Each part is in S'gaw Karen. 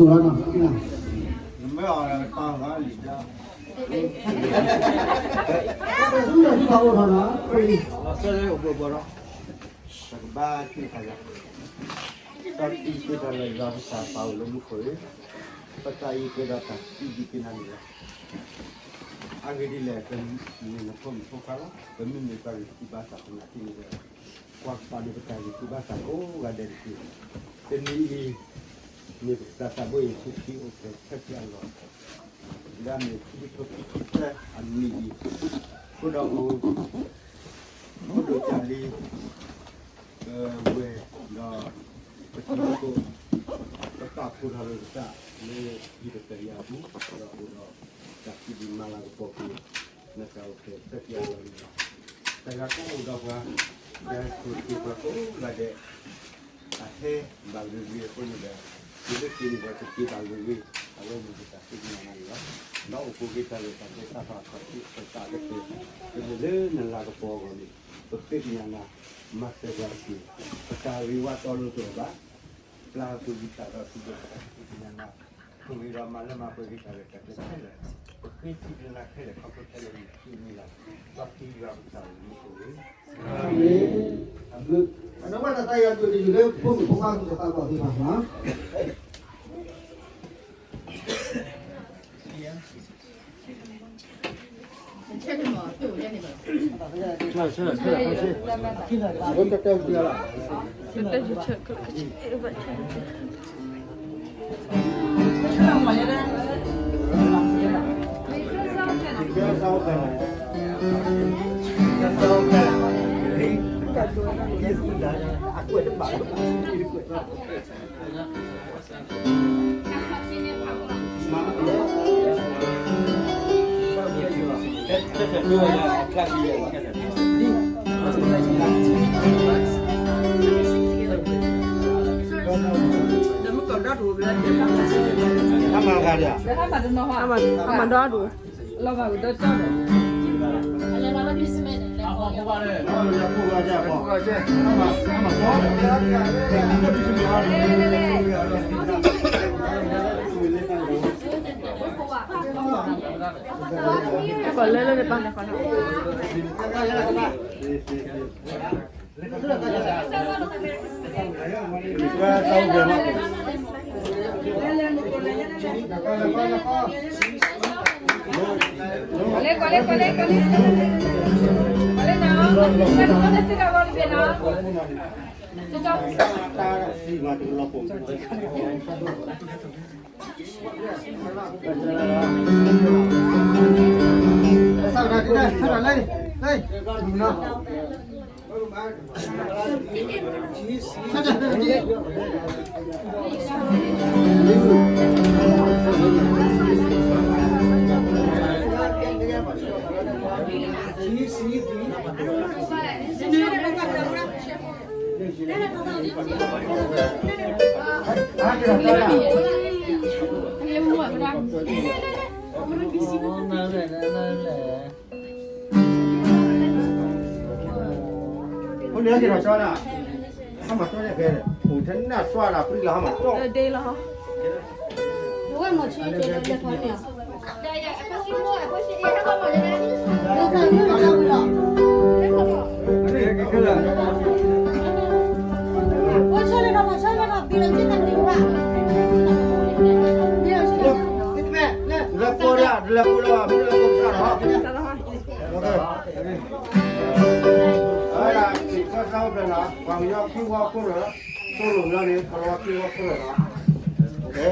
လီၤနီၤ, နမ့ၢ်အီၤတၢ်လီၤလံၤဒၣ်, ဆၢလၢအိၣ်ဘှီဘှီဒီး, ပကဘၣ်ထံၣ်တၢ်လီၤ, တၢ်သံသ့တၢ်လီၤယွၤပသးပာ်အိၣ်လၢမူခိၣ်ဧၢ, ပသးအံၤကဲဒီးတၢ်သံဒံးက့ၤနၤန့ၣ်လီၤ. အဂ့ၢ်ဒ်လဲၣ်, ပမ့ၢ်နဖိမုၣ်ဖိခွါလီၤ, ပမ့မ့ၢ်ပှၤဂံၢ်ဆူၣ်ဘါဆူၣ်သနာ်က့န့ၣ်ဒီး, ကွၢ်ကပၤန့ၣ်ပတၢ်ဂံၢ်ဆူၣ်ဘါဆူၣ်ကိးဂၤဒဲးတက့ၢ်. တနံၤအံၤ, မ့ၢ်ပကစၢ်သးဘိယ့ၣ်ၡူးခရံာ်အိၣ်ဖျဲၣ်ဆၢထၢၣ်အလီၢ်, လၢအမ့ၢ်ခံကထိခံဆံသၢအနံၤအံၤ, အဃိဒီးအိၣ်, အိၣ်ဒိၣ်ကၢ်လံ, ပဝဲၢ်ဒီး ပထံပကီၢ်, ပပာ်ဖှိၣ်ထီၣ်လိာ်ပသးလၢဟံၣ်တဖျၢၣ်အံၤအပူၤ, ဒီးအိၣ်ဒီးတၢ်စံးဘျုးမၤလၤကပီၤက့ၤ နတၢ်အိၣ်ဖျဲၣ်ဆၢထၢၣ်အလီၢ်န့ၣ်လီၤ. တၢ်ဂၤကအိၣ်ဒီးပှၤ, တၢ်ဆိၣ်ဂ့ၤပှၤကိးဂၤဒဲး, အဟဲဘၣ်ဂ့ၤဂ့ၤအဃိန့ၣ်ဒီး, တုၤလၢခံန့ၣ်ဒီးကက့ၤဘၣ်ဂ့ၤဂ့ၤ, အဝဲန့ၣ်ပတၢ်ဃ့ကညးနၤန့ၣ်လီၤ. ဒီးအိၣ်ဖှိၣ်က့ၤတၢ်ရဲၣ်တၢ်ကျဲၤတၢ်ဖးခီၣ်ထံး ပသးကတၢၢ်, ကမ့ၢ်လၢနလၤကပီၤအဂီၢ်န့ၣ်, ပဃ့ကညးနၤ, မၤစၢၤပှၤတက့ၢ်, ပတၢ်ဂ့ၤဝါတီလိၤတအိၣ်ဘၣ်, ပျၢ်ပဂံၢ်စၢ်ဒီးပဒိၣ်ပသးကဃ့ကညးနၤ, ဆိၣ်ဂ့ၤဒီးမၤလၢမၤပှဲၤက့ၤတၢ်ရဲၣ်တၢ်ကျဲၤခဲလၢာ်, ပဃ့စံးဘျုးနၤခဲလၢာ်ခီဖျိခဲလၢာ်န့ၣ် ဃ့နၤလီၤ. ဒီးတံၤယွၤပကစၢ်လၢမူခိၣ်လံ. အမ့ၢ်, အနီၢ်ဘၣ်တၢ်သးယွၤဒိၣ်တယုၢ်လၢဖိမုၣ်ဖိခွါသူၣ်ကသးပှၢ်သ့ၣ်တဖၣ်လီၤ. အမၤဒီးဒိၣ်, ပလဲၤလၢန့ၣ်ပၢ်လဲၤဃီနီၤ. ဖိလံၤဟဲက့ၤထီၣ်ကၠီဒၣ်, ဟါမၢ်တီၢ်န့ၣ်ကဲ, အိၣ်ထဲနၢ်သွါလၢဖုလီၤဟါမၢ်တီၢ်, ဒ်လီၤ, လဲၤကိးဒၣ်, လဲၤကိးလီၤ, မ့ၢ်လဲၤကိးကစၢ်လီၤ. ပှၤကညီခံဝီခိၣ်နၢ်, သိၣ်လိၣ်လီၤန့ၣ် ပှၤကညီခံဝီခိၣ်နၢ်လီၤ.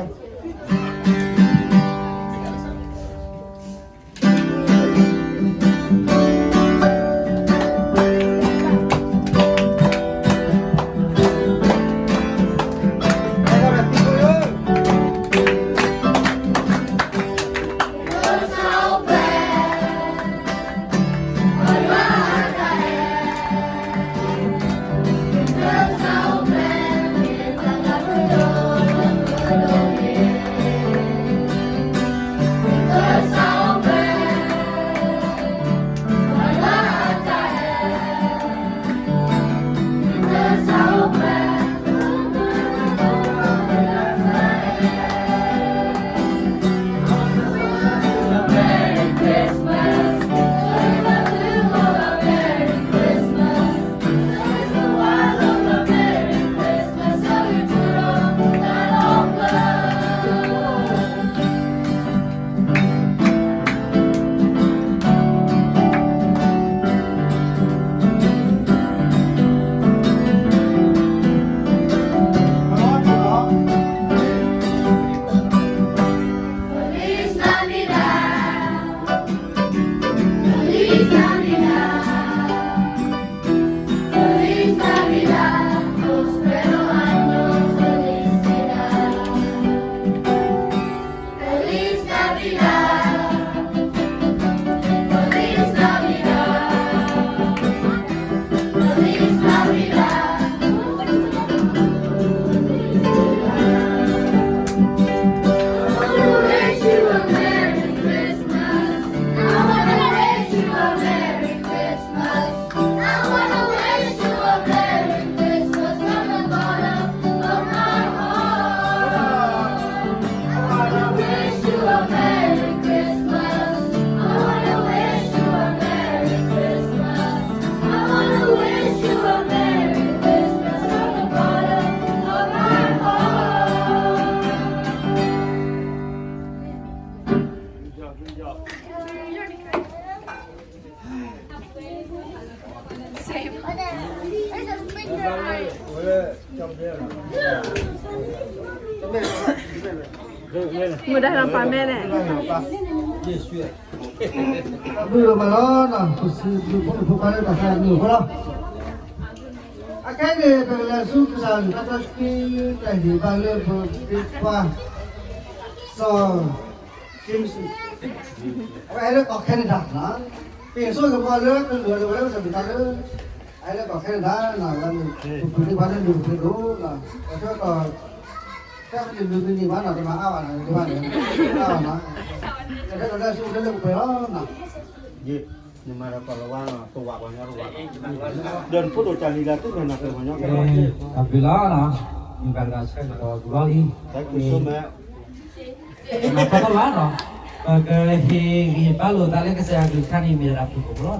မူဒါလီၤပာ်မဲန့ၣ် မုၢ်မၤလီၤနီၤ ပစံးဘျုးဖိမုၣ်ဖိခွါလၢတၢ်သးမုၢ်ဖိလီၤ. အခဲအံၤန့ၣ် ပကလဲၤဆူကစၢ်ယွၤတၢ်စီဆှံ တၢ်ဟ့ၣ်ဘၣ်လၢပဖိခွါ စီၤ James အဝဲဟဲလၢကီၢ် Canada နီၤ, ပ့ၢ်ဆိကမိၣ်လၢကလုာ်ဒိၣ်ဝဲလၢကစၢ်ယွၤတၢ်လၢ အဟဲလၢကီၢ် Canada နီၤ, ဝဲမ့ၢ်ပဖိခွါလၢလုၢ်ပဖိဒိၣ်နီၤ, ပဆၢကတီၢ် တၢ်ကလုၢ်မုၢ်နံၤဘၣ်နီၤ တမၤအါဘၣ်နီၤ တဘၣ်န့ၣ် အါဘၣ်နီၤ, ကတဲလီၤလၢဆူလၢလၢပှဲၤလီၤနီၤ. ယမၤဒီးကီၢ်လီၤဝါနီၤ ကဝးပှၤညီတဝး, ဒီးနဖိဒိၣ်တၢ်လံၤလၢသူၣ်မဲာ်နီၤ ပှၤညီတဝး, တၢ်ဘျုးလီၤနီၤ, မ့ၢ်ဘၣ်တၢ်ဆၢကတီၢ်ဘျုးလီၤလံ, တၢ်ကစီၣ်မဲာ် မၤထီၣ်ထီၣ်ဘၣ်နီၤ, ပကဟ့ၣ်ဂံၢ်ဟ့ၣ်ဘါလိာ်သးလၢကစၢ်ယွၤကလုၢ်ကထါန့ၣ် မ့ၢ်ဝဲဒၣ်ဖုၣ်ကိာ်ဖ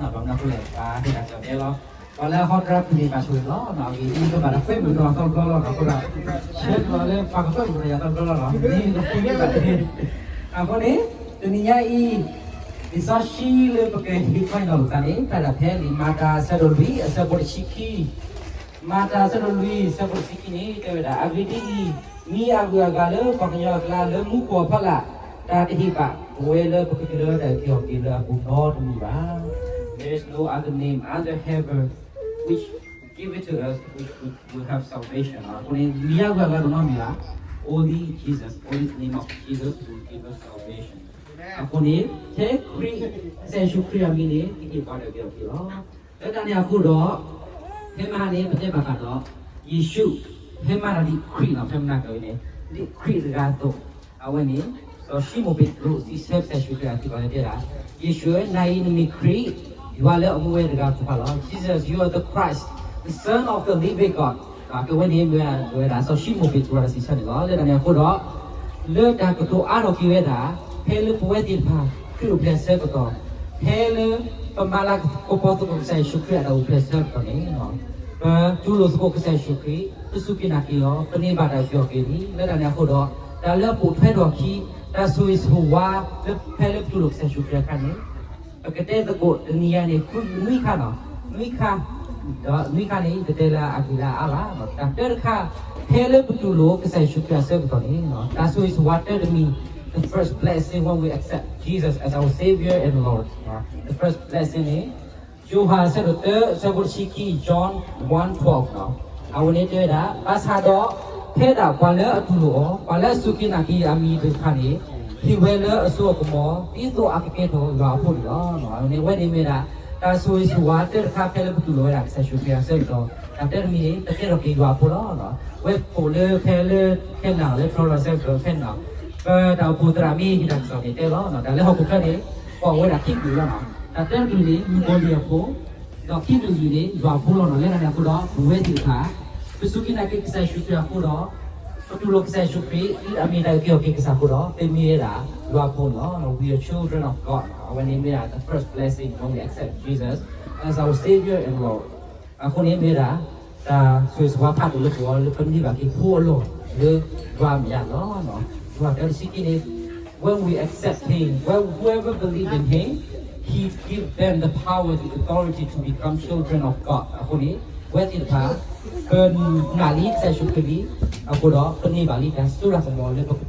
ိလီၤနီၤ, ဘၣ်မနုၤအဃိလဲၣ် ပှၤဟ့ၣ်တၢ်ကစီၣ်မဲာ်လီၤ, ပှၤလၢအဟီတြၢ်ဖုၣ်န့ၣ် ဘၣ်ဆိၣ်ဂ့ၤလီၤနီၤ, အဂ့ၢ်ဒ်အံၤ ကဘၣ်တၢ်ကွဲမုာ်ကဒီးသီတဘျီလီၤနီၤ, အဃိဒီး ဆၢကတီၢ်လၢပှၤကကွဲမုာ်ကဒီးယၤသီတဘျီလီၤနီၤ, ဒ်နကပူၤန့ၣ်ဘၣ်တ့ၢ်, အဃိန့ၣ် တနံၤညါအံၤ လံာ်စီဆှံလၢပကဟ့ၣ်ခီဟ့ၣ်နီၤလိာ်သးန့ၣ် ဖျါဒၣ်ဖဲလံာ်မၤတၢ်အဆၢဒိၣ်လွံၢ် အဆၢဖိတဆံခံ မၤတၢ်အဆၢဒိၣ်လွံၢ် အဆၢဖိတဆံခံန့ၣ် တဲဝဲဒၣ် အဂ့ၢ်ဒ်အံၤ, မ့ၢ်အဂုၤအဂၤလၢပှၤကညီအကျါလၢမူခိၣ်အဖီလာ် တၢ်တဟ့ၣ်ဘၣ်ပဝဲလၢပကတုၤလၢတၢ်အုၣ်က့ၤအီၤက့ၤလၢအပူၤနီတမံၤဘၣ်. There is no other name under heaven which give it to us which we will have salvation. အဃိန့ၣ် မ့ၢ်အဂုၤအဂၤတနီတမံၤဘၣ်. Only Jesus, only the name of Jesus will give us salvation. အဃိန့ၣ် ထဲခရံာ် ကစၢ်ယ့ၣ်ၡူးခရံာ်အမံၤန့ၣ် ကဟ့ၣ်ပှၤတၢ်အုၣ်က့ၤအီၤက့ၤလီၤ. လၢတၢ်န့ၣ်အဃိဒီး ဖဲမဟါန့ၣ် ပတဲဘၣ်ဃးဒီး ယ့ၣ်ၡူး ဖဲမဟါဒီးဒ်ခရံာ်နီၤ ဖဲမနၤကဝဲန့ၣ် ဒ်ခရံာ်တဂၤအသိး အဝဲန့ၣ် စီၤၡံမိၣ်ပ့းတရူး စံးဆၢကစၢ်ယ့ၣ်ၡူးခရံာ်အသံလီၤ တဲဒၣ်, ယ့ၣ်ၡူးဧၢ, နၤအံၤနမ့ၢ်ခရံာ် ယွၤလၢအမူဝဲတဂၤအဖိခွါလီၤ. Jesus, you are the Christ, the Son of the living God. ကဝဲန့ၣ်မ့ၢ်ဝဲဒၣ် စီၤၡံမိၣ်ပ့းတရူးတၢ်စံးဆၢန့ၣ်လီၤ. လၢတၢ်န့ၣ်အဃိဒီး လၢတၢ်ကတိၤအါထီၣ်က့ၤဝဲဒၣ် ဖဲလၢပဝဲသ့ၣ်တဖၣ် ခရံာ်အိၣ်ဖျဲၣ်ဆၢကတီၢ်, ဖဲလၢပမၤလၤကပီၤသကိးကစၢ်ယ့ၣ်ၡူးခရံာ်အတၢ်အိၣ်ဖျဲၣ်ဆၢကတီၢ်န့ၣ် ပတူၢ်လိာ်သကိးကစၢ်ယ့ၣ်ၡူးခရံာ်, ပစူၢ်က့ၤနာ်က့ၤအီၤ, ပန့ၢ်ဘၣ်တၢ်အုၣ်က့ၤခီၣ်က့ၤလံ. လၢတၢ်န့ၣ်အဃိဒီး တၢ်လၢအပိာ်ထွဲထီၣ်အခံ တၢ်ဆိၣ်ဂ့ၤဆိၣ်ဝါ လၢဖဲလၢပတူၢ်လိာ်ကစၢ်ယ့ၣ်ၡူးခရံာ်အခါန့ၣ် ပကတဲသကိးတနံၤအံၤန့ၣ် နွံခါနီၤ, နွံခါ, ဒီးနွံခါန့ၣ် ပတဲလၢအဂ့ၤလၢအအါဘၣ်. တၢ်တၢတခါ ဖဲလၢပတူၢ်လိာ်ကစၢ်ယ့ၣ်ၡူးခရံာ်အဆၢကတီၢ်န့ၣ် တၢ်ဆိၣ်ဂ့ၤဆိၣ်ဝါတၢတမံၤ, the first blessing when we accept Jesus as our Savior and Lord, the first blessing န့ၣ် ယိၤဟၣ်အဆၢဒိၣ်တၢ အဆၢဖိတဆံခံ, John one twelve နီၤ, အဝဲန့ၣ်တဲဝဲဒၣ်, ဘၣ်ဆၣ်ဒီး ဖဲဒၣ်ပှၤလၢအတူၢ်လိာ်အီၤ, ပှၤလၢအစူၢ်က့ၤနာ်က့ၤအမံၤသ့ၣ်တဖၣ်န့ၣ် ဟ့ၣ်ဝဲလၢအစိအကမီၤ ဒ်သိးအကကဲထီၣ်ယွၤအဖိန့ၣ်လီၤ. အဝဲန့ၣ် အဝဲန့ၣ်မ့ၢ်ဒၣ် တၢ်ဆိၣ်ဂ့ၤဆိၣ်ဝါတၢတခါ ဖဲလၢပတူၢ်လိာ်ဝဲဒၣ်ကစၢ်ယ့ၣ်ၡူးခရံာ်အဆၢကတီၢ်, တၢ်တၢတမံၤန့ၣ် ပကဲထီၣ်က့ၤယွၤအဖိလီၤ. ဝဲပကိးလၢဖဲလၢ ခဲနၤလၢ ထြီလီၤဆၢကတီၢ် ခဲနၤ ပတၢ်အိၣ်ဖှိၣ်သရၣ်မ့ၢ်ဟ့ၣ်တၢ်ကစီၣ်န့ၣ်တဲလီၤ. တၢ်လၢဟီၣ်ခိၣ်ချၢန့ၣ် ကိးဝဲဒၣ်ခံကလုာ်လီၤ. တၢ်တၢတကလုာ်န့ၣ် မုၣ်ကီၤလံၢ်အဖိ, ဒီးခံကလုာ်န့ၣ် ယွၤအဖိလီၤနီၤ. လၢတၢ်န့ၣ်အဃိဒီး ပဝဲသ့ၣ်တဖၣ် ပစူၢ်က့ၤနာ်က့ၤကစၢ်ယ့ၣ်ၡူးခရံာ်အဃိဒီး ပတူၢ်လိာ်ကစၢ်ယ့ၣ်ၡူးခရံာ် ဒ်အမ့ၢ်တၢ်အုၣ်က့ၤခီၣ်က့ၤကစၢ်အဃိဒီး ပမ့ၢ်ဝဲဒၣ်ယွၤအဖိန့ၣ်လီၤ. We are children of God. အဝဲန့ၣ်မ့ၢ်ဒၣ် the first blessing when we accept Jesus as our Savior and Lord. အဃိန့ၣ်မ့ၢ်ဒၣ် တၢ်ဆိၣ်ဂ့ၤဆိၣ်ဝါဖးဒိၣ်လၢပဂီၢ်လၢပန့ၢ်ဘၣ်က့ၤဖိအလီၢ်လၢယွၤအမဲာ်ညါန့ၣ်လီၤ. ယိၤဟၣ်တၢ တဆံခံန့ၣ် when we accept him, when whoever believe in him, he give them the power, the authority to become children of God. အဃိန့ၣ် ပဝဲသ့ၣ်တဖၣ် ပနာ်လံကစၢ်ယ့ၣ်ၡူးခရံာ်လံ, အဃိဒီးပန့ၢ်ဘၣ်လံတၢ်စိတၢ်ကမီၤလၢပက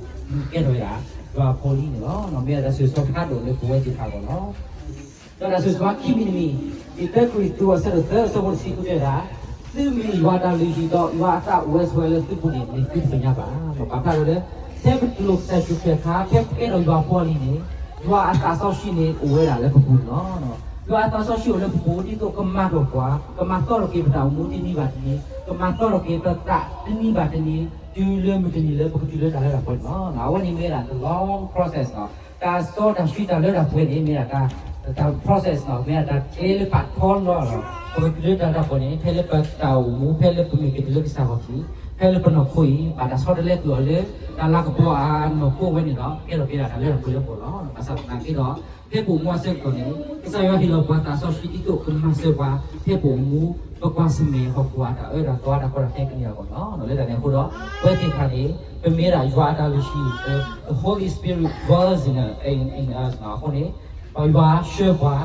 ကဲထီၣ်ဝဲဒၣ်ယွၤအဖိလံန့ၣ်လီၤ. မ့ၢ်ဝဲဒၣ်တၢ်ဆိၣ်ဂ့ၤဆိၣ်ဝါဖးဒိၣ်လၢပဝဲသ့ၣ်တဖၣ်အဂီၢ်လီၤ. ဒီးတၢ်ဆိၣ်ဂ့ၤဆိၣ်ဝါခံမံၤတမံၤ, လံာ်တၢကရံၣ်သူးအဆၢဒိၣ်သၢ အဆၢဖိတဆံဃုတဲဝဲဒၣ်, သုမ့ၢ်ယွၤအတၢ်လုၢ်ဟံၣ်ဒီး ယွၤအသးအိၣ်ဝဲဆိးဝဲလၢသုပူၤန့ၣ် မ့ၢ်သုတသ့ၣ်ညါဘၣ်. ပာ်ဖျါထီၣ်လၢ ဖဲပတူၢ်လိာ်ကစၢ်ယ့ၣ်ၡူးခရံာ်အခါ ဖဲပကဲထီၣ်ယွၤအဖိလံန့ၣ် ယွၤအသးစီဆှံန့ၣ် အိၣ်ဝဲဒၣ်လၢပပူၤန့ၣ်လီၤ. ယွၤအသးစီဆှံအိၣ်လၢပပူၤ ဒ်သိးကမၤထီၣ်ပှၤ, ကမၤသီထီၣ်က့ၤပတၢ်အိၣ်မူတနံၤဘၣ်တနံၤ, ကမၤသီထီၣ်က့ၤပသးတနံၤဘၣ်တနံၤ တုၤလၢမုၢ်တနံၤလၢပကတုၤလၢတၢ်လၢတၢ်ပှဲၤန့ၣ်လီၤ. အဝဲန့ၣ်မ့ၢ်ဝဲဒၣ် the long process န့ၣ်လီၤ. တၢ်စီတၢ်ဆှံတၢ်လၢတၢ်ပှဲၤန့ၣ် မ့ၢ်ဒၣ်တၢ် process န့ၣ်လီၤ, မ့ၢ်ဒၣ်တၢ်ကျဲလၢပာ်ထီန့ၣ်လီၤ. ပကတုၤလၢတၢ်လၢတၢ်ပှဲၤန့ၣ် ဖဲလၢပတၢ်အိၣ်မူ ဖဲလၢပမ့ၢ်ကတုၤလၢကစၢ်ခီၣ်ထံး ဖဲလၢပနီၢ်ခိအံၤ ဘၣ်တၢ်ဆီတလဲကွံာ်အီၤလၢ တၢ်လၤကပီၤအနီၢ်ခိဝဲန့ၣ်ဒီး ကဲထီၣ်က့ၤဒၣ်တၢ်လၢတၢ်ပှဲၤလၢပဂီၢ်လီၤ. ဘၣ်ဆၣ်သနာ်က့ဒီး ဖဲပအိၣ်မူအဆၢကတီၢ်န့ၣ် ကစၢ်ယွၤဟ့ၣ်လီၤပှၤသးစီဆှံဒ်သိးကမၤစၢၤပှၤ ဖဲပအိၣ်မူ ပကွၢ်ဆၢၣ်မဲာ်ဟီၣ်ခိၣ်အတၢ်အၢတၢ်သီတၢ်ကီတၢ်ခဲကန့ၢ်အဂီၢ်န့ၣ်လီၤ. လၢတၢ်န့ၣ်အဃိဒီး ပဝဲသ့ၣ်တဖၣ်န့ၣ် ပမ့ၢ်ဒၣ်ယွၤအတၢ်လုၢ်ဟံၣ် the Holy Spirit dwells in us န့ၣ်လီၤ. အဃိန့ၣ် ယွၤဆှၢပှၤ ဒီ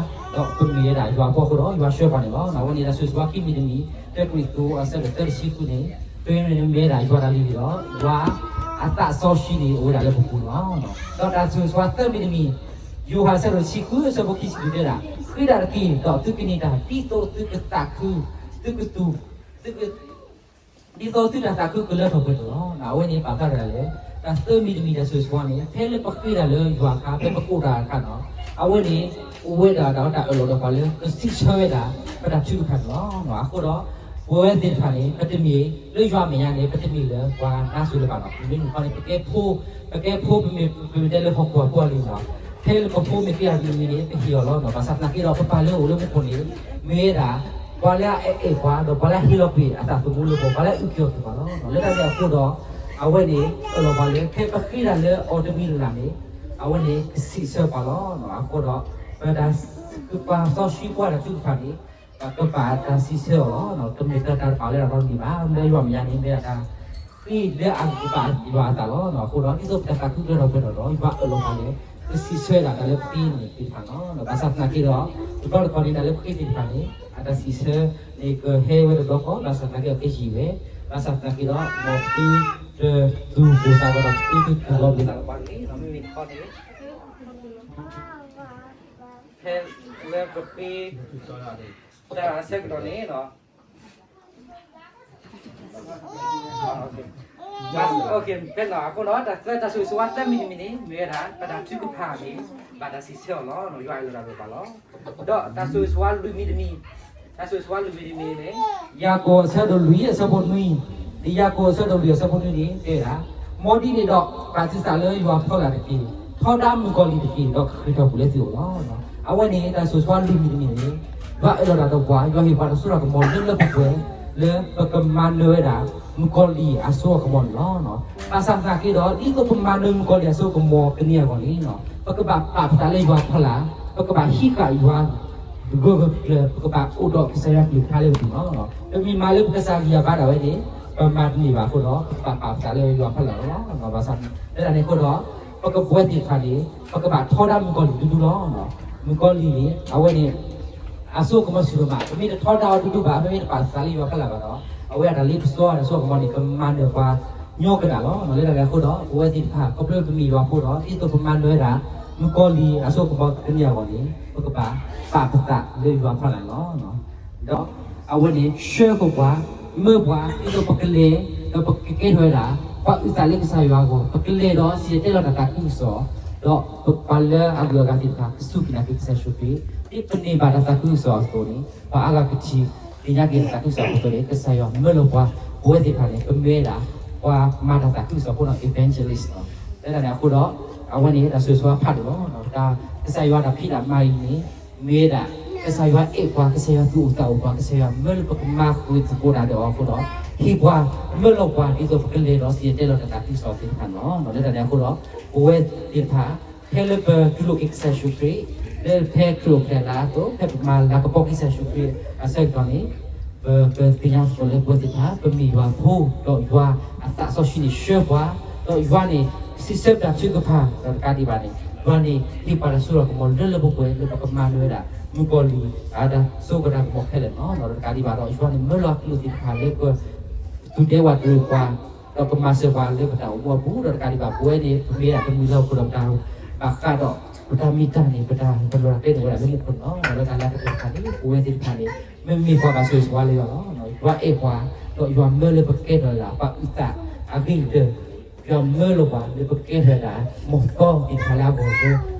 းပမ့ၢ်ဝဲဒၣ်ယွၤအဖိအဃိဒီး ယွၤဆှၢပှၤန့ၣ်လီၤ. အဝဲန့ၣ်တၢ်ဆိၣ်ဂ့ၤဆိၣ်ဝါခံမံၤတမံၤ တၢကရံၣ်သူးအဆၢဒိၣ်သၢ တဆံဃုန့ၣ် ပမ့ၢ်ဝဲဒၣ်ယွၤတၢ်လုၢ်ဟံၣ်ဒီး ယွၤ အသးစီဆှံန့ၣ် အိၣ်ဝဲဒၣ်လၢပပူၤလီၤ. ဒီးတၢ်ဆိၣ်ဂ့ၤဆိဝါသၢမံၤတမံၤ, ယိၤဟၣ်အဆၢဒိၣ်တဆံဃုအဆၢဖိခံဆံလွံၢ်တဲဒၣ်, ဃ့တၢ်တက့ၢ်, ဒီးသုကန့ၢ်တၢ် ဒ်သိးသုကသးခု, သုကတူၢ်, သုက ဒ်သိးသုတၢ်သးခုကလၢထီၣ်ပှဲၤထီၣ်လီၤ. အဝဲန့ၣ်ပာ်ဖျါတၢ်လၢ တၢ်သၢမံၤတမံၤတၢ်ဆိၣ်ဂ့ၤဆိဝါန့ၣ် ဖဲလၢပဃ့တၢ်လၢယွၤအခါ ဖဲပကိးတၢ်အခါနီၤ, အဝဲန့ၣ် အိၣ်ဝဲဒၣ်ဒီးတၢ်အၢၣ်လီၤဒီးပှၤလၢ ကစံးဆၢဝဲဒၣ် ပတၢ်ထုကဖၣ်န့ၣ်လီၤ. အဃိဒီး ပဝဲသ့ၣ်တဖၣ်န့ၣ် ပတမ့ၢ်လၢယွၤမဲာ်ညါန့ၣ် ပတမ့ၢ်လၢပှၤနါစိၤလၢၤဘၣ်နီၤ. ပမ့ၢ်မုၣ်ခီန့ၣ် ပကဲဖိ, ပကဲဖိ ပမ့ၢ်, ပမ့ၢ်တဲလၢဟီၣ်ခိၣ်အဖိအလံၤနီၤ, ဖဲလၢပဖိမ့ၢ်ဃ့တၢ်တမံၤမံၤန့ၣ် ပဟ့ၣ်အီၤလီၤနီၤ. ဘၣ်ဆၣ်သနာ်က့ဒီး ပပၢ်လၢအအိၣ်လၢမူခိၣ်န့ၣ် မ့ၢ်ဝဲဒၣ် ပှၤလၢအအဲၣ်ပှၤ ဒီးပှၤလၢအဟ့ၣ်လီၤကွံာ်အသးသမူလၢပှၤ, ပှၤလၢအအုၣ်က့ၤခီၣ်က့ၤပှၤလီၤ. လၢတၢ်န့ၣ်အဃိဒီး အဝဲန့ၣ် အၢၣ်လီၤပှၤလၢ ဖဲပဃ့တၢ်လၢအီၤတမံၤလၢ်လၢ်န့ၣ် အဝဲန့ၣ် ကစံးဆၢပှၤလီၤ. အဃိဒီး ပတၢ်ကပာ်စီဆှံပှၤတၢ်ထုကဖၣ်န့ၣ် ပကပာ်တၢ်စံးဆၢအီၤလီၤ. တမ့ၢ်တၢ်တပာ်လၢတၢ်နီတမံၤဘၣ်. လၢယွၤမဲာ်ညါန့ၣ် မ့ၢ်ဒၣ်တၢ်ဃ့လၢအကပာ် ယွၤအသးလီၤ. အဃိဒီး ဒ်သိးပတၢ်သးခုကလၢထီၣ်ပှဲၤထီၣ်ဒီး ယွၤအၢၣ်လီၤပှၤလၢ ကစံးဆၢဒၣ်တၢ်လၢပဃ့န့ၣ်သ့ၣ်တဖၣ်လီၤ. ဘၣ်ဆၣ်သနာ်က့ဒီး တဘျီတခီၣ်န့ၣ် တၢ်လၢပဃ့သ့ၣ်တဖၣ်န့ၣ် အတၢ်စံးဆၢန့ၣ် ကဟဲဝဲတဘျီဃီ, ဘၣ်ဆၣ်သနာ်က့ဒီး ကယံာ်ဝဲ, ဘၣ်ဆၣ်သနာ်က့ဒီး မ်သုတသူၣ်ပိၢ်သးဂီၤဒီး သုတသူၣ်လီၤဘှံးသးလီၤဘှါတဂ့ၤ. မ့မ့ၢ်တခီန့ၣ် ဖဲလၢပဃ့ တၢ်ဆၢကတီၢ်န့ၣ် ဖဲနီၤ အဃိဒီး တၢ်ဆိၣ်ဂ့ၤဆိဝါသၢမံၤတမံၤန့ၣ် မ့ၢ်ဝဲဒၣ် ပတၢ်ထုကဖၣ်န့ၣ် ဘၣ်တၢ်စံးဆၢအီၤလီၤ. ယွၤအၢၣ်လီၤတၢ်ဒီးပှၤလီၤ. ဒီးတၢ်ဆိၣ်ဂ့ၤဆိဝါလွံၢ်မံၤတမံၤ, တၢ်ဆိၣ်ဂ့ၤဆိဝါလွံၢ်မံၤတမံၤန့ၣ် ယၤကိာ်အဆၢဒိၣ်လွံၢ်အဆၢဖိနွံ, လံာ်ယၤကိာ်အဆၢဒိၣ်လွံၢ်အဆၢဖိနွံန့ၣ် တဲဝဲဒၣ်, မ်ဒ်န့ၣ်ဒီး ပာ်သုသးလၢယွၤဖီလာ်တက့ၢ်. ထီဒါမုၣ်ကီၤလံၢ်တက့ၢ်, ဒီးကဃ့ၢ်ထီၣ်ပှၤလၢသုအိၣ်လီၤ. အဝဲန့ၣ် တၢ်ဆိၣ်ဂ့ၤဆိဝါလွံၢ်မံၤတမံၤန့ၣ် ယွၤအၢၣ်လီၤတၢ်ဒီးပှၤ, ယွၤဟ့ၣ်ပှၤတၢ်စိတၢ်ကမီၤလၢလၢပှဲၤပှဲၤ လၢပကမၤနၢၤဝဲဒၣ် မုၣ်ကီၤလံၢ်အစိအကမီၤန့ၣ်လီၤ. ဘၣ်ဆၣ်သနာ်က့ဒီး ဒ်သိးပမၤနၢၤမုၣ်ကီၤလံၢ်အစိအကမီၤကန့ၢ်အဂီၢ်န့ၣ် ပကဘၣ်ပာ်ပသးလၢယွၤဖီလာ်, ပကဘၣ်ဟံးဃာ်ယွၤ ဂၢၢ်ဂၢၢ်ကျၢၤကျၢၤ, ပကဘၣ်အိၣ်ဒီးကစၢ်ယွၤကလုၢ်ကထါလၢပပူၤလီၤ. ပမ့ၢ်မၤလၢပကစၢ်ဂံၢ်အဘါဒၣ်ဝဲန့ၣ် ပမၤတန့ၢ်ဘၣ်အဃိဒီး ပကဘၣ်ပာ်ပသးလၢယွၤဖီလာ်လီၤ. ဘၣ်ဆၣ် လၢတၢ်န့ၣ်အဃိဒီး ပကဘှဲသ့ၣ်တဖၣ်န့ၣ် ပကဘၣ်ထီဒါမုၣ်ကီၤလံၢ်ဒူဒူလီၤ. မုၣ်ကီၤလံၢ်န့ၣ် အဝဲန့ၣ် အစိအကမီၤဆူၣ်ဒိၣ်မး, ပမ့ၢ်တထီဒါအီၤဒူဒူဘၣ်, ပမ့ၢ်တပာ်ပသးလၢယွၤဖီလာ်ဘၣ်ဒီး အဝဲအတၢ်လ့ပစီအတၢ်စိအကမီၤန့ၣ် ကမၤနၢၤပှၤညီကဒၣ်လီၤ. လၢတၢ်န့ၣ်အဃိဒီး ပဝဲသ့ၣ်တဖၣ် ခီဖျိပမ့ၢ်ယွၤဖိဒီး ဒ်သိးပမၤနၢၤဝဲဒၣ် မုၣ်ကီၤလံၢ်အစိအကမီၤကန့ၢ်အဂီၢ်န့ၣ် ပကဘၣ်ပာ်ပသးလၢယွၤဖီလာ်န့ၣ်လီၤ. ဒီးအဝဲန့ၣ် ဆှၢဃီၤပှၤ, မၢပှၤ ဒ်သိးပကလဲၤ ဒီးပကကဲထီၣ်ဝဲဒၣ် ပှၤအုၣ်သးလၢကစၢ်ယွၤအဂီၢ်, ပကလဲၤဒီးစံၣ်တဲၤတဲလီၤတၢ်သးခုကစီၣ်, ဒီးပှၤလၢအဂုၤအဂၤသ့ၣ်တဖၣ် ကစူၢ်က့ၤနာ်က့ၤကစၢ်ယ့ၣ်ၡူးခရံာ်, ဒ်ပန့ၢ်ဘၣ်တၢ်သးခုကစီၣ်အသိးန့ၣ် ပှၤအါဂၤကထံၣ်သ့ၣ်ညါက့ၤတၢ်သးခုကစီၣ်အဃိန့ၣ် ကစၢ်ယွၤမၢလီၤပှၤ, ပဝဲသ့ၣ်တဖၣ်န့ၣ် ပမ့ၢ်ဝဲဒၣ် ပှၤမၤတၢ်သးခုကစီၣ်အဃိဒီး evangelist လီၤ. လၢတၢ်န့ၣ်အဃိဒီး အဝဲန့ၣ် တၢ်ဆိၣ်ဂ့ၤဆိဝါဖးဒိၣ်လီၤ. တၢ်ကစၢ်ယွၤတၢ်ဖံးတၢ်မၤအံၤန့ၣ် မ့ၢ်ဝဲဒၣ် ကစၢ်ယွၤအဲၣ်ပှၤ, ကစၢ်ယွၤသူၣ်အိၣ်သးအိၣ်ပှၤ, ကစၢ်ယွၤမၢလၢပကမၤဃုာ်သကိးတၢ်ဒီးအီၤအဃိဒီး ဟ့ၣ်ပှၤ မၢလီၤပှၤ ဒ်သိးပကလဲၤဒီးစံၣ်တဲၤတဲလီၤတၢ်သးခုကစီၣ်သ့ၣ်တဖၣ်န့ၣ်လီၤ. လၢတၢ်န့ၣ်အဃိဒီး ပဝဲသ့ၣ်တဖၣ် ဖဲလၢပတူၢ်လိာ်က့ၤကစၢ်ယ့ၣ်ၡူးခရံာ်, လၢဖဲခရံာ်အိၣ်ဖျဲၣ်လါအသိး ဖဲပမၤလၤကပီၤက့ၤကစၢ်ယ့ၣ်ၡူးခရံာ်အဆၢကတီၢ်န့ၣ် ပ, ပသ့ၣ်ညါသကိးလၢပဝဲသ့ၣ်တဖၣ် ပမ့ၢ်ယွၤဖိ, ဒီးယွၤအသးစီဆှံန့ၣ်ဆှၢပှၤ, ဒီးယွၤန့ၣ် စံးဆၢပတၢ်ထုကဖၣ်, ဒီးတကးဒံးဘၣ်န့ၣ် ယွၤန့ၣ် ဟ့ၣ်ပှၤတၢ်စိတၢ်ကမီၤလၢလၢပှဲၤပှဲၤ လၢပကမၤနၢၤဝဲဒၣ် မုၣ်ကီၤလံၢ်အတၢ်စိကမီၤခဲလၢာ်န့ၣ်လီၤ. ဒီးတကးဒံးဘၣ်ဒီး ယွၤန့ၣ်မၢလီၤအကလုၢ်သ့ၣ်တဖၣ်လၢပ သူၣ်ဒဲဝးတရံးပှၤ, ဒီးကမၤစၢၤပှၤလၢပတၢ်အိၣ်မူအပူၤ, ဒီးတကးဒံးဘၣ် ပဝဲန့ၣ် ပမ့ၢ်ဒၣ်တမုၢ်လၢ်အဃိဒီး ပတၢ်ဘၣ်ဃးဒီး ပတၢ်မ့ၢ်တၢ်န့ၣ် ပတၢ်ပလီၢ်တၢ်ကျဲန့ၣ် အိၣ်ဝဲဒၣ်လၢမူခိၣ်န့ၣ်လီၤ. ဒီးတၢ်လၢတၢ်သ့ၣ်တဖၣ်န့ၣ် ပဝဲသ့ၣ်တဖၣ်န့ၣ် မ့မ့ၢ်ပှၤဘၣ်ဆိၣ်ဂ့ၤဆိဝါလၢယွၤလီၤ. ယွၤအဲၣ်ပှၤ, ဒီးယွၤမၢလၢပကဲထီၣ်ဝဲဒၣ် ပှၤအုၣ်သးအဂ့ၤကတၢၢ်, ယွၤမၢလီၤပှၤလၢပကဲထီၣ်ဝဲဒၣ် မီၢ်သီသ့ၣ်တဖၣ်လၢအဂီၢ်လၢ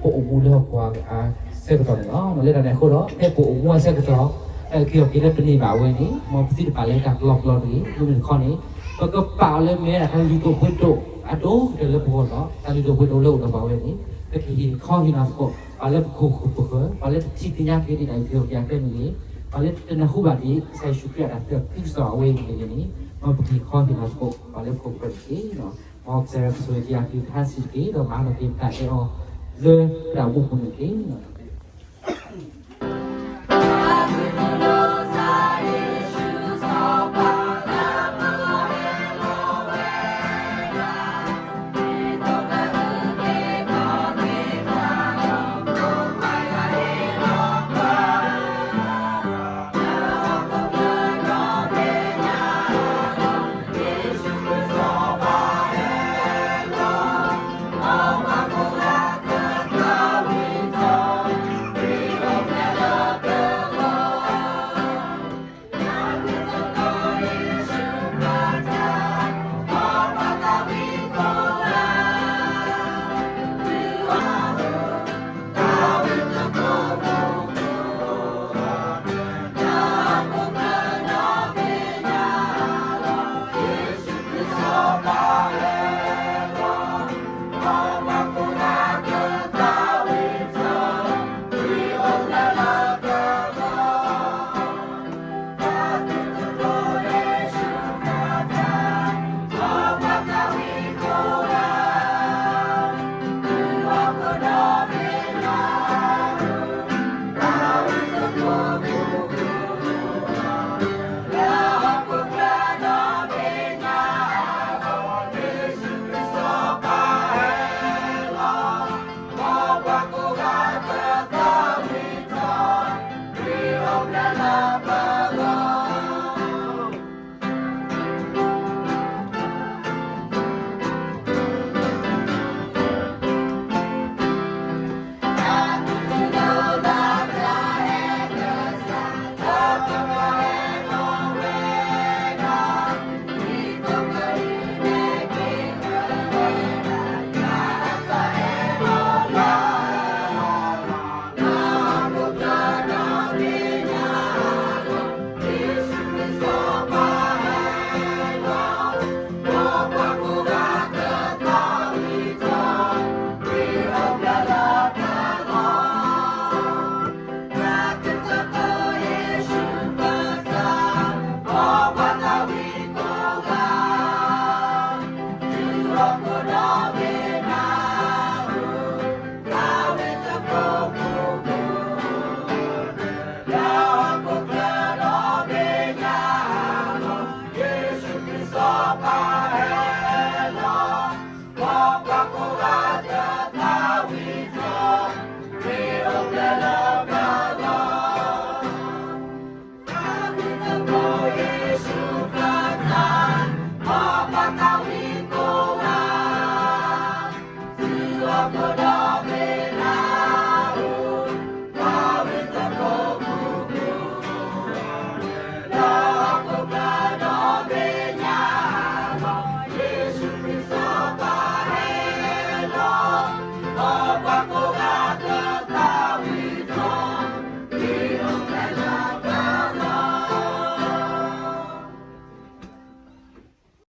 ပအိၣ်မူလၢဟီၣ်ခိၣ်အဆၢကတီၢ်န့ၣ်လီၤ. လၢတၢ်န့ၣ်အဃိဒီး ဖဲပအိၣ်မူအဆၢကတီၢ် တၢ်အုၣ်က့ၤခီၣ်က့ၤလၢပန့ၢ်ဘၣ်ဝဲန့ၣ် မ်ပသုတပာ်လၢတၢ်ကလီကလီတဂ့ၤ. မ့မ့ၢ်တခီန့ၣ် ပကပာ်အီၤလၢမ့ၢ်ဝဲဒၣ်တၢ်လုၢ်ဒိၣ်ပှ့ၤဒိၣ်အဒိၣ်ကတၢၢ်လၢပဂီၢ်ဒီး တၢ်လုၢ်ဒိၣ်ပှ့ၤဒိၣ်လၢအိၣ်ဒီးပှၤဝဲန့ၣ် ပကဟ့ၣ်ခီဟ့ၣ်နီၤသကိး ပှၤလၢပခိၣ်ပဃၢၤ, ပှၤလၢတထံၣ်သ့ၣ်ညါက့ၤဒံးတၢ်အုၣ်က့ၤခီၣ်က့ၤအကျဲမ့ၢ်ဂ့ၤ, ပှၤလၢတနၢ်ဟူဘၣ်ဒံး ကစၢ်ယ့ၣ်ၡူးခရံာ်အတၢ်သးခုကစီၣ်အဝဲအံၤမ့ၢ်ဂ့ၤန့ၣ် မ်ပကဟ့ၣ်ခီဟ့ၣ်နီၤသကိး ပှၤလၢပခိၣ်ပဃၢၤတက့ၢ်. မ်ကစၢ်ယွၤကဆိၣ်ဂ့ၤက့ၤအကလုၢ်ကထါစံးတက့ၢ်, ဒီးမၤနီၣ်က့ၤပတၢ်အဲၣ်အီၤလၢပတၢ်အိၣ်မူပူၤန့ၣ်တက့ၢ်.